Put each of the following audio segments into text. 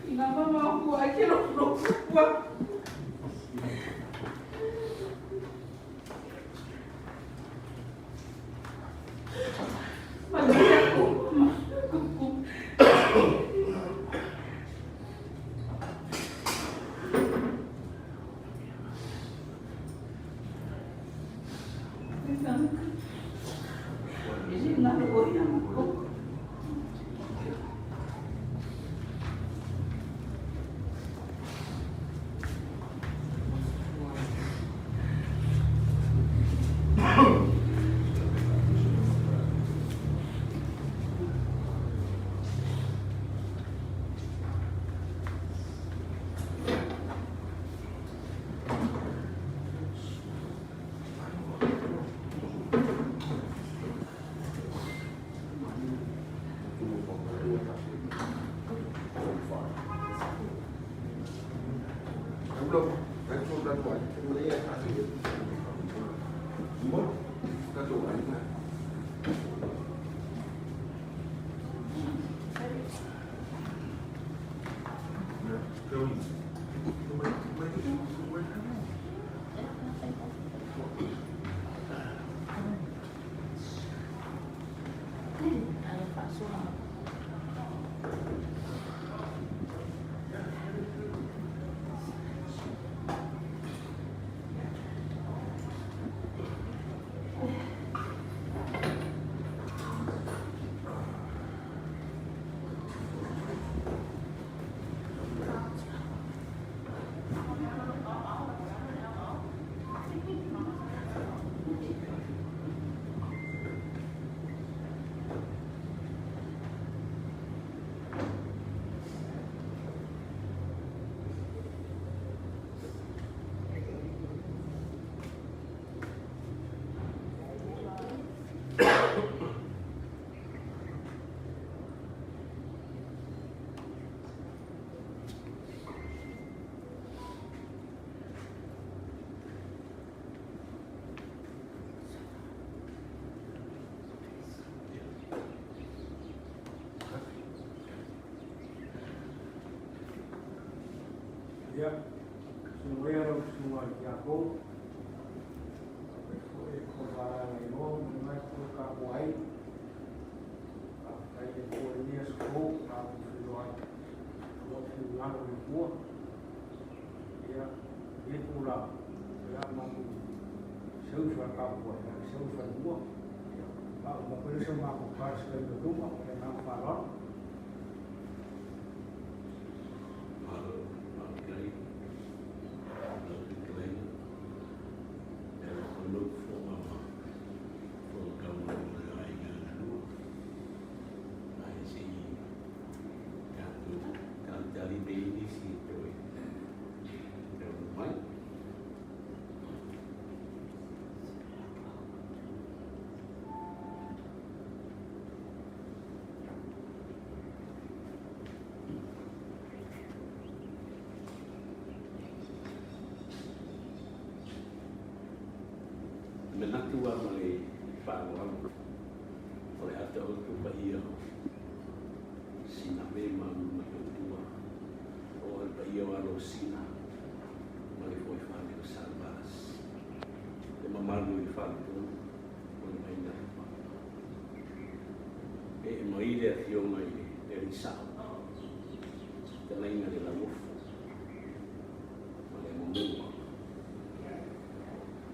Ina mama aku ai ke lo lo kua. Maluia ku ku ku. Ini ngalu ko Ia, sunuia lau susuga i le tiakono, faapea foi le kovaala iloa ma le mai foi tapuai. Faafetai i le Atua i lenei aso fou ua tatou feiloai aua le finagalo o le Atua. Ia, i lenei itula, o le a matou seu i le faletapuai, o le a seu i le falemua. Ia, faauma atu ai se matou tala i se taimi o i luma. Ma le agaga faaaloalo. Malo, faafetai lau fetalaiga. E alofa lau fofoga ma fofoga taua o le aiga galua. Ae se i tatou talitali nei nisi e toe taunuu mai. Manatu lava ma le faaaloalo o le ata o le paia o Sinave ma Motootua, o le paia o alo o Sina ma le foifale o Salvalas, le mamalu i le faletonu o le Maina. E e mai le afioga i le alii sao, fetalaiga le Lauofo ma le Amomua.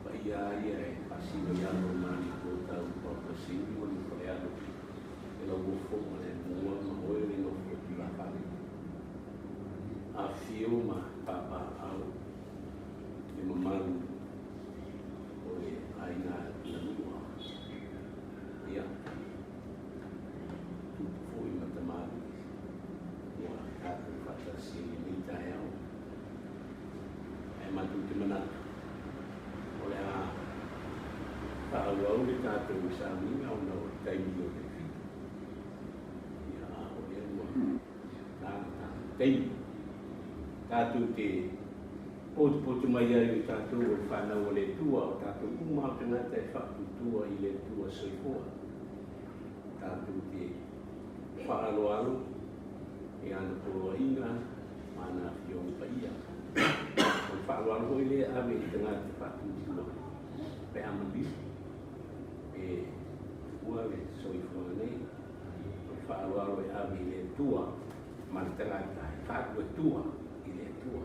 Paia ia e faasino i alo o Malietoa tau Paupasiuli ma le Falealo, le Lauofo ma le Amomua ma oe le nofo tulafale. Afifio ma papaaao le mamalu o le aiga Lalua. Ia, tupu foi ma tamalii ua tatou faatasi ai i lenei taeao. Ae matou te manatu o le a faaauau le tatou sauniga ona o le taimi o le 7. Ia, a o lea ua ta le tatou taimi. Tatou te potopoto mai ai o tatou o le fanau a le Atua, o tatou uma o tagata e faatutua i le Atua soifua. Tatou te faaaloalo i ana poloaiga, tagata faatuatua pe a maliu e tuua le soifuaga nei. O le faaaloalo e ave i le Atua ma le tagata e faatuatua i le Atua.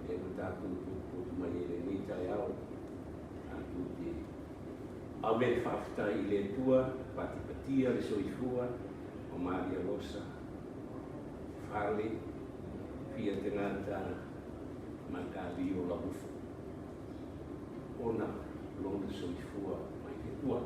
Lea ua tatou potopoto mai ai i lenei taeao, tatou te ave le faafetai i le Atua, patipatia le soifua o Maria Losa, fale fia tagata makali o Lauofo, ona lona soifua mai le Atua.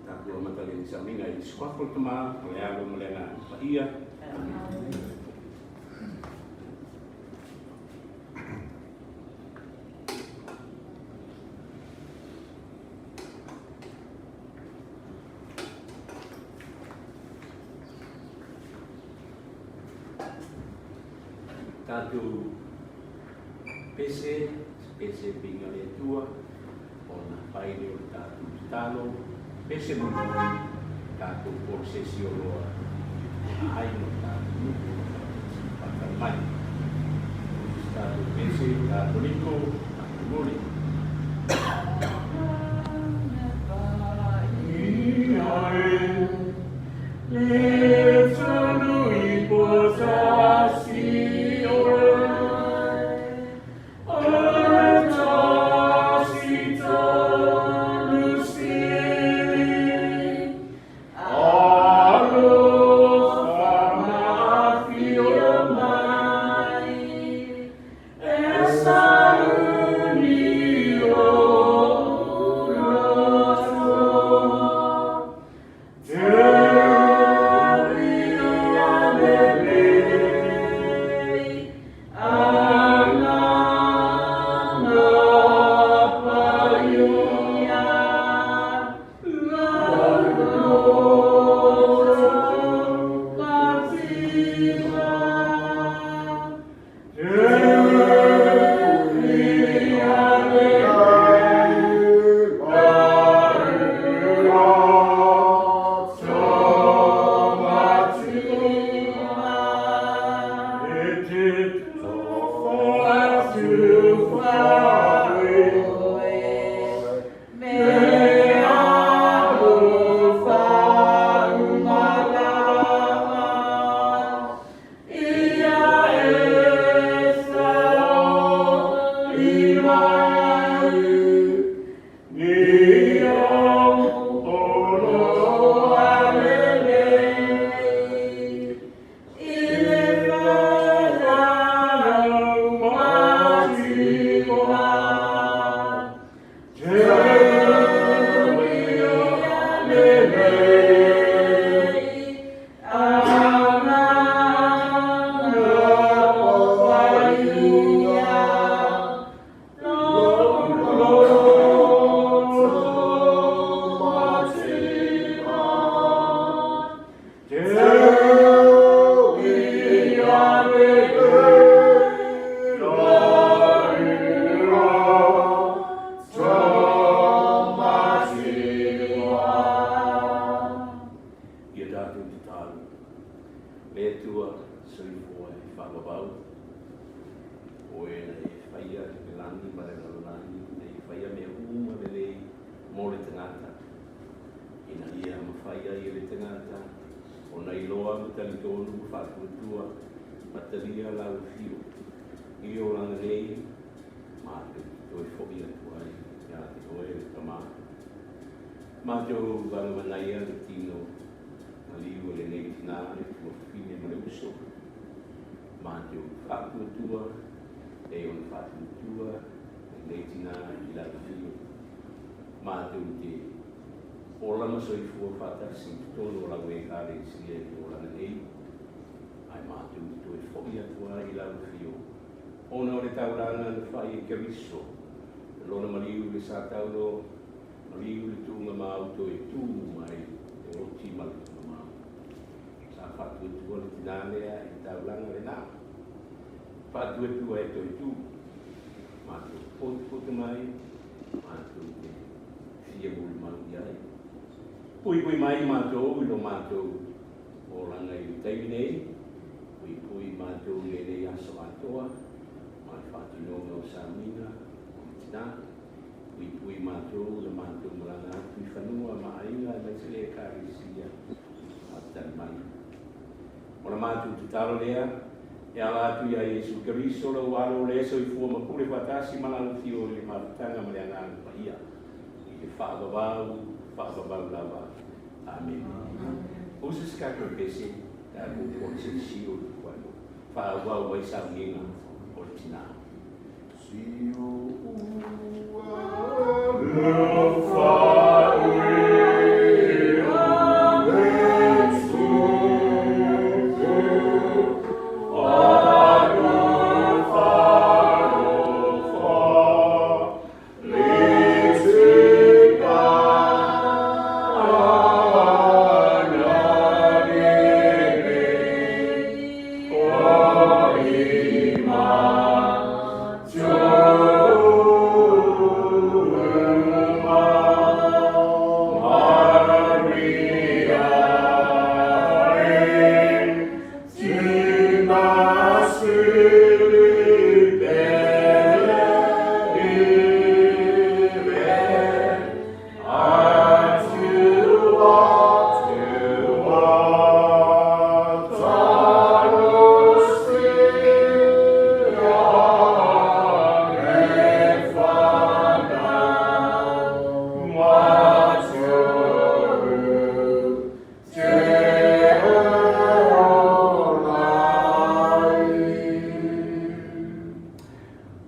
Tatou amata lenei sauniga i le suafa o le Tama, o le Alo ma le Agaga Paia. Amene. Tatou pese, pese pinga le Atua, ona fai lea o le tatou tatalo, pese mulimuli, tatou polosesi o loa ai ma tatou nuu o lo faatali mai. Se tatou pese Katoliko, mulimuli. Ia tatou tatalo. Le Atua soifua e faavavau, o e na e faia le lagi ma le lalolagi, na e faia mea uma lelei mo le tagata, ina ia mafai ai e le tagata ona iloa ma talitonu ma faatuatua ma talia lau afio i le olaga nei, matou te toe foi atu ai ia te oe le Tama. Matou vagamanaia le tino maliu o lenei tina, le tuafafine ma le uso. Matou faatuatua e ona faatuatua lenei tina i lau afio. Matou te ola ma soifua faatasi i totonu o lau Ekalesia i le olaga nei, ae matou te toe foi atu ai i lau afio, ona o le taulaga na fai e Keriso, lona maliu le sa taulo, maliu le tuuga mau toe tu mai le oti ma le tuuga mau. Sa faatuatua le tina lea i le taulaga lena. Faatuatua e toe tu. Matou potopoto mai, matou te fia molimau i ai. Puipui mai matou i lo matou olaga i le taimi nei. Puipui matou i lenei aso atoa ma le faatinoga o sauniga o le tina. Puipui matou i le matou malaga atu i fanua ma aiga aemaise le Ekalesia faatali mai. O le matou tatalo lea e ala atu ia Iesu Keriso lou Alo o le soifua ma pule faatasi ma Lana Afio i le mafutaga ma le Agaga Paia i le faavavau, faavavau lava. Amene. Usa se tatou pese, tatou konesesio i le tuaelo, faaauau ai sauniga o le tina.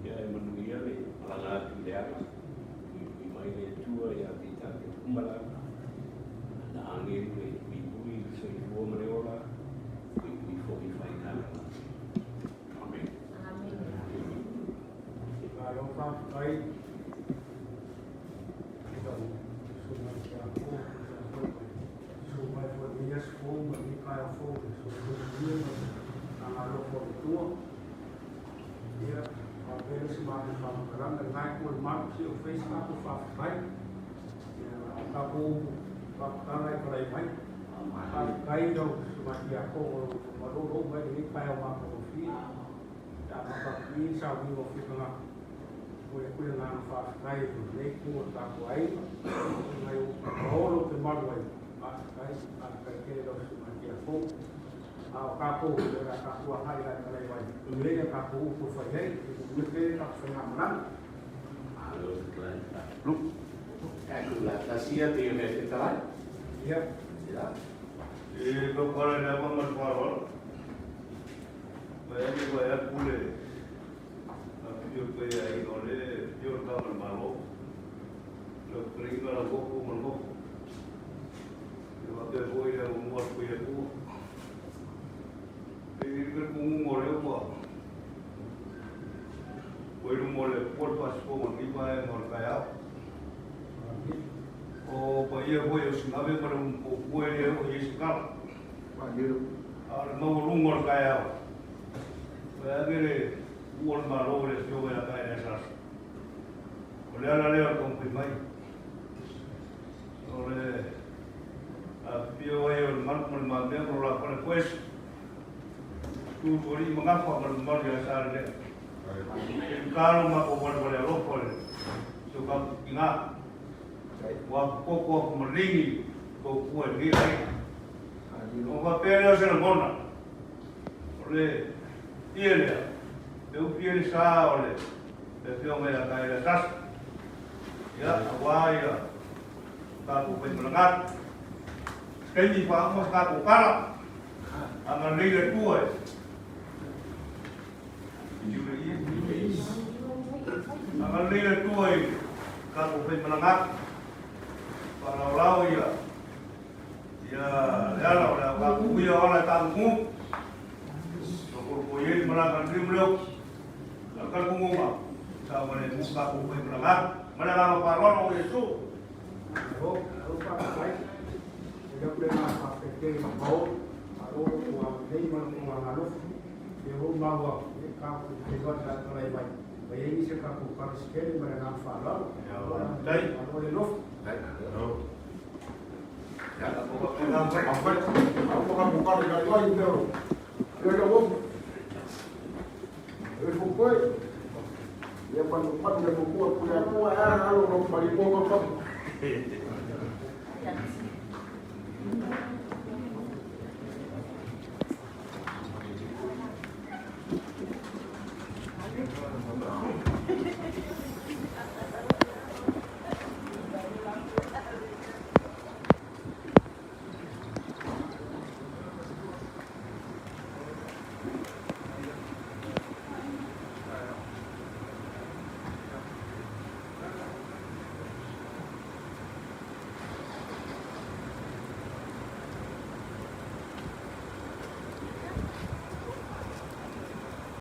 Ia e manuia le malaga atu i le ala, puipui mai le Atua ia te i tatou uma lava. Ana agelu e puipui i le soifua ma le ola, puipui foi i faigata. Amene. Malo faafetai i lau susuga i le Tiakono, susu mai foi i lenei aso fou ma lenei taeao fou i le soifua manuia ma le agaga alofa o le Atua. Ia, faapea lea se matou faamatalaga, lena e tua i malu, se i ou fai se tatou faafetai. Ia, o tatou faamatala e talai mai. Faafetai i lau susuga i le Tiakono o lo o malolo mai i lenei taeao matagofie. Pe a amata atu i i le sauniga o Fekagata, momoli atu le agaga faafetai i lenei itu o le tatou aiga, i nai ou paolo ou te malu ai, faafetai, faafetai tele i lau susuga i le Tiakono. A o tatou, o le a tatou agai la e talaiva ai, e lelei a tatou upu e fai ai, e manuia tele le tatou faigamalaga. Malo fetalai. Tatou latasi ia pei ona e fetalai. Ia. Ia. E ka pala le ama ma le faaaloalo. Mai ane vaai atu le afifio paia aiga o le afifio o le Tama a le Malo, lau fetalaiga Lauofo ma le nofo. Ia faapea foi le avamua a le Faiatua. E i ai le talitonuga o lea ua ua i luma o le Atua le faasoasoaga o lenei vaega o le taeao. O paia foi o Sinave ma le Umupuapua e le oo i ai se tala. A o le maualuga o le taeao, ua ave le uu o le Malo i le Afioga ia Taeleasasa. O le ala lea o le taumafai mai. O le afifio ai o le Malu ma le Mamea ma lo la fale foesi. Tu alii ma gafa ma le mamalu ia Salelea. E tatalo ma ko walewale alofa le si o tatou tina. Ua afu koko afu maligi tou pua i lenei aiga. Ona faapea lea o se lagona, o le pie lea, e ufi ai le sa o le Afioga ia Taele Sasa, ia, aua ia tatou faimalagatu. Se taimi faauma se tatou tala, agalelei le Atua e Agalelei le Atua i tatou faimalagatu, faalaolao ia ia le ala o le a tatou uia o ala e tagugugu. Tolopolopoi ai le malaga a le liu ma le oti. A le talitonuga, sa ma le mu tatou faimalagatu. Ma le agaga faaaloalo o Iesu. Malo, malo faafetai. Momoli atu le agaga faafetai tele i le Paolo, malo lo outou agalelei ma lo outou agaga alofa. Lea foi ua maua e tatou te feiloai i le talai mai, ua i ai nisi o tatou Peresetene ma le agaga faaaloalo. Malo le alofa. Ia le uofu. E fukue. Ia panu panu le fukua pule akua e alo no pali po ko.